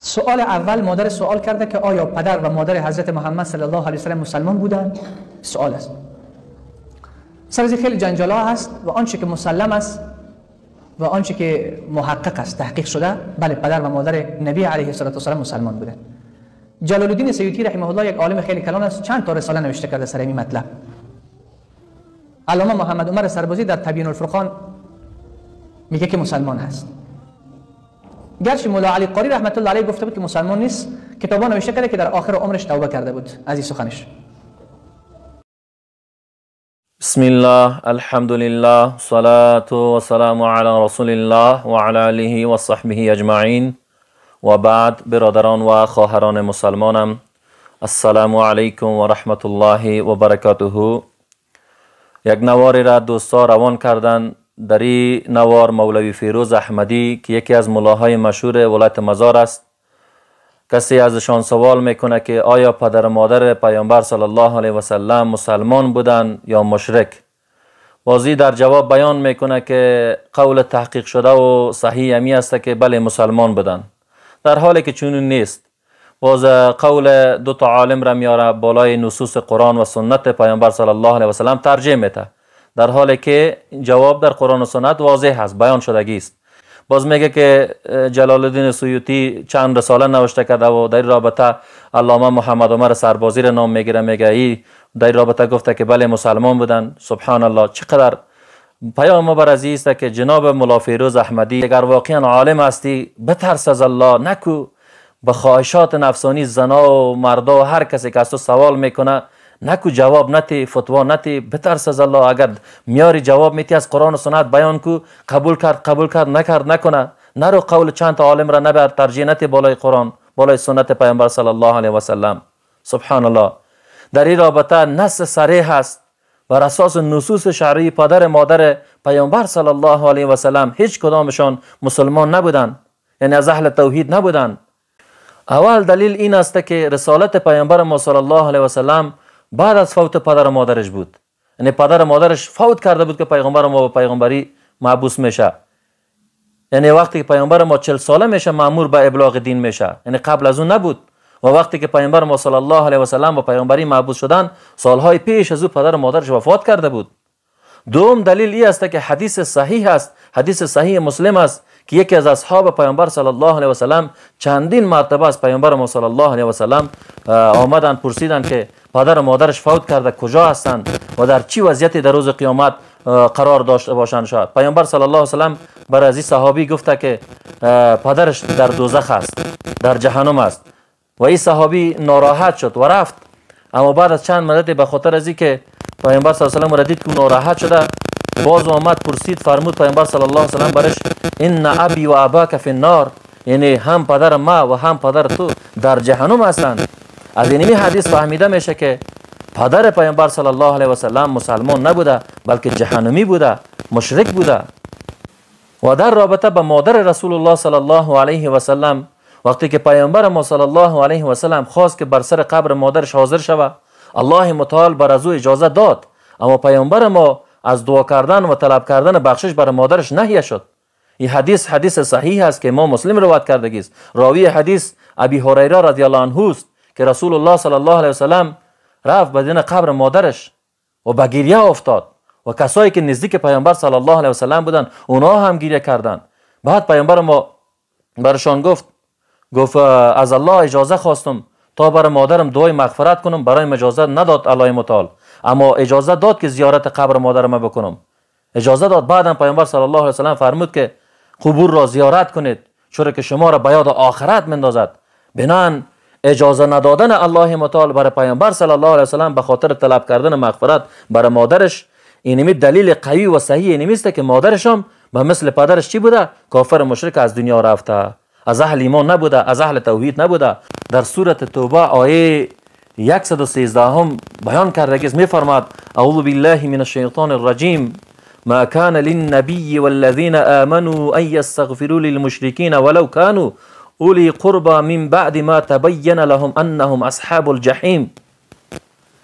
سوال اول، مادر سوال کرده که آیا پدر و مادر حضرت محمد صلی الله علیه و سلم مسلمان بودند؟ سوال است. سر از خیلی جنجال ها هست و آنچه که مسلم است و آنچه که محقق است، تحقیق شده، بله پدر و مادر نبی علیه الصلاة والسلام مسلمان بودند. جلال الدین سیوطی رحمه الله یک عالم خیلی کلان است، چند تا رساله نوشته کرده سر این مطلب. علامه محمد عمر سربازی در تبیین الفرقان میگه که مسلمان هست. گرچه مولا علی قاری رحمت الله علیه گفته بود که مسلمان نیست، کتابا نوشته کرده که در آخر عمرش توبه کرده بود از این سخنش. بسم الله، الحمد لله، صلاة و سلام علی رسول الله و علی آله و صحبه اجمعین و بعد. برادران و خواهران مسلمانم، السلام علیکم و رحمت الله و برکاته. یک نواری را دوستا روان کردن. در این نوار مولوی فیروز احمدی که یکی از ملاهای مشهور ولایت مزار است، کسی ازشان سوال میکنه که آیا پدر و مادر پیامبر صلی الله علیه و سلم مسلمان بودند یا مشرک؟ بازی در جواب بیان میکنه که قول تحقیق شده و صحیح امی است که بله مسلمان بودند، در حالی که چنین نیست. باز قول دو تا عالم را میاره بالای نصوص قرآن و سنت پیامبر صلی الله علیه و سلم ترجیح میده، در حالی که جواب در قرآن و سنت واضح است، بیان شدگی است. باز میگه که جلال الدین سیوطی چند رساله نوشته کرده و در این رابطه علامه محمد عمر سربازی را نام میگیره، میگه ای در این رابطه گفته که بله مسلمان بودن. سبحان الله، چقدر پیام بر از است که جناب ملا فیروز احمدی اگر واقعا عالم هستی بترس از الله، نکو به خواهشات نفسانی زنا و مردا و هر کسی که از تو سوال میکنه نکو جواب نتی، فتوا نتی، بترس از الله. اگر میاری جواب میتی از قرآن و سنت بیان کو، قبول کرد قبول کرد، نکرد نکنه، نرو قول چند تا عالم را نبر، ترجیح نتی بالای قرآن، بالای سنت پیامبر صلی الله علیه و سلم. سبحان الله. در این رابطه نص صریح است، بر اساس نصوص شرعی پدر مادر پیامبر صلی الله علیه و سلم هیچ کدامشان مسلمان نبودند، یعنی از اهل توحید نبودند. اول دلیل این است که رسالت پیامبر ما صلی الله علیه و سلم بعد از فوت پدر و مادرش بود، یعنی پدر و مادرش فوت کرده بود که پیغمبر ما به پیغمبری محبوس میشه. یعنی وقتی که پیامبر ما 40 ساله میشه مأمور به ابلاغ دین میشه، یعنی قبل از اون نبود. و وقتی که پیامبر ما صلی الله علیه و سلم به پیغمبری محبوس شدن، سالهای پیش از او پدر و مادرش وفات کرده بود. دوم دلیل این است که حدیث صحیح است، حدیث صحیح مسلم است که یکی از اصحاب پیامبر صلی الله علیه و سلم چندین مرتبه از پیامبر ما صلی الله علیه و سلم آمدن پرسیدند که پدر و مادرش فوت کرده کجا هستند و در چی وضعیتی در روز قیامت قرار داشته باشند. شاید پیامبر صلی الله علیه و سلم بر از این صحابی گفته که پدرش در دوزخ است، در جهنم است. و این صحابی ناراحت شد و رفت. اما بعد از چند مدت به خاطر از اینکه پیامبر صلی الله علیه و سلم را دید که ناراحت شده، باز آمد پرسید، فرمود پیامبر صلی الله علیه و سلم برش ان ابی و اباک فی النار، یعنی هم پدر ما و هم پدر تو در جهنم هستند. از اینمی حدیث فهمیده میشه که پدر پیامبر صلی الله علیه و سلم مسلمان نبوده، بلکه جهنمی بوده، مشرک بوده. و در رابطه به مادر رسول الله صلی الله علیه و سلم، وقتی که پیامبر ما صلی الله علیه و سلم خواست که بر سر قبر مادرش حاضر شود، الله متعال بر از او اجازه داد، اما پیامبر ما از دعا کردن و طلب کردن بخشش بر مادرش نهی شد. این حدیث حدیث صحیح است که ما مسلم روایت کردگی است. راوی حدیث ابی هریره رضی الله عنه است که رسول الله صلی الله علیه و سلم رفت به دین قبر مادرش و به گریه افتاد و کسایی که نزدیک پیامبر صلی الله علیه و سلم بودند اونا هم گریه کردند. بعد پیامبر ما برشان گفت از الله اجازه خواستم تا برای مادرم دعای مغفرت کنم، برایم اجازه نداد الله متعال، اما اجازه داد که زیارت قبر مادرم بکنم، اجازه داد. بعدم پیامبر صلی الله علیه و سلم فرمود که قبور را زیارت کنید چرا که شما را به یاد آخرت مندازد. بنان اجازه ندادن الله متعال برای پیامبر صلی الله علیه و سلم به خاطر طلب کردن مغفرت برای مادرش، اینمی دلیل قوی و صحیح اینمی است که مادرش هم به مثل پدرش چی بوده؟ کافر مشرک از دنیا رفته، از اهل ایمان نبوده، از اهل توحید نبوده. در سورت توبه آیه 113 هم بیان کرده که میفرماد اعوذ بالله من الشیطان الرجیم ما كان للنبي والذين آمنوا أن يستغفروا للمشركين ولو كانوا أولي قربى من بعد ما تبين لهم أنهم أصحاب الجحیم.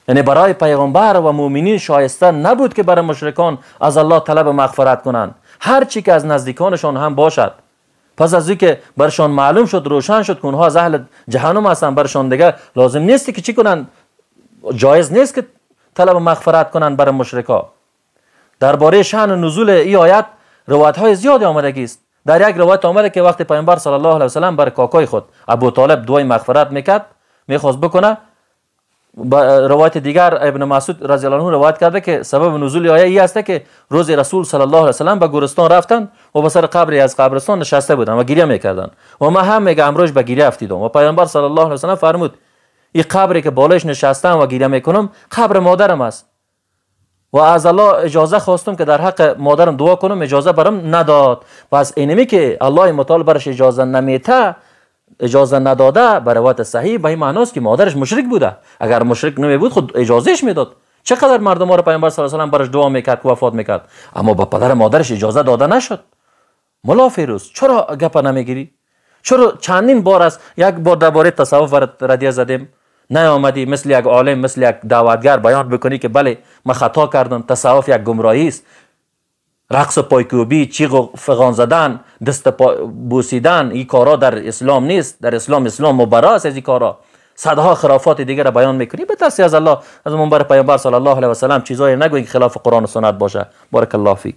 یعنی برای پیغمبر و مؤمنین شایسته نبود که برای مشرکان از الله طلب مغفرت کنند، هر چی که از نزدیکانشان هم باشد. پس از اینکه برشان معلوم شد، روشن شد که اونها از اهل جهنم هستند، برشان دیگه لازم نیست که چی کنن، جایز نیست که طلب مغفرت کنن بر مشرکا. درباره شأن نزول این آیت روایت های زیادی آمدگی است. در یک روایت آمده که وقتی پیامبر صلی الله علیه و سلم بر کاکای خود ابو طالب دعای مغفرت میکرد، میخواست بکنه، با روایت دیگر ابن مسعود رضی الله عنه روایت کرده که سبب نزول آیه ای است که روز رسول صلی الله علیه و سلم به گورستان رفتن و به سر قبری از قبرستان نشسته بودن و گریه میکردن و ما هم میگه امروز به گریه افتیدم و پیامبر صلی الله علیه و سلم فرمود این قبری که بالایش نشستم و گریه میکنم قبر مادرم است و از الله اجازه خواستم که در حق مادرم دعا کنم، اجازه برم نداد. پس اینمی که الله متعال برش اجازه نمیته، اجازه نداده، به روایت صحیح به این معناست که مادرش مشرک بوده. اگر مشرک نمی بود خود اجازهش میداد. چقدر مردم ها رو پیامبر صلی الله علیه و سلم برش دعا میکرد که وفات میکرد، اما با پدر مادرش اجازه داده نشد. ملا فیروز چرا گپ نمیگیری؟ چرا چندین بار است، یک بار درباره تصوف ردیه زدیم، نیامدی مثل یک عالم، مثل یک دعوتگر بیان بکنی که بله من خطا کردم، تصوف یک گمراهی است، رقص و پایکوبی، چیغ و فغان زدن، دست بوسیدن، این کارا در اسلام نیست. در اسلام، اسلام مبرا است از این کارا. صدها خرافات دیگر را بیان میکنی. بترسی از الله، از منبر پیامبر صلی الله علیه و سلم چیزایی نگویی که خلاف قرآن و سنت باشه. بارک الله فیک.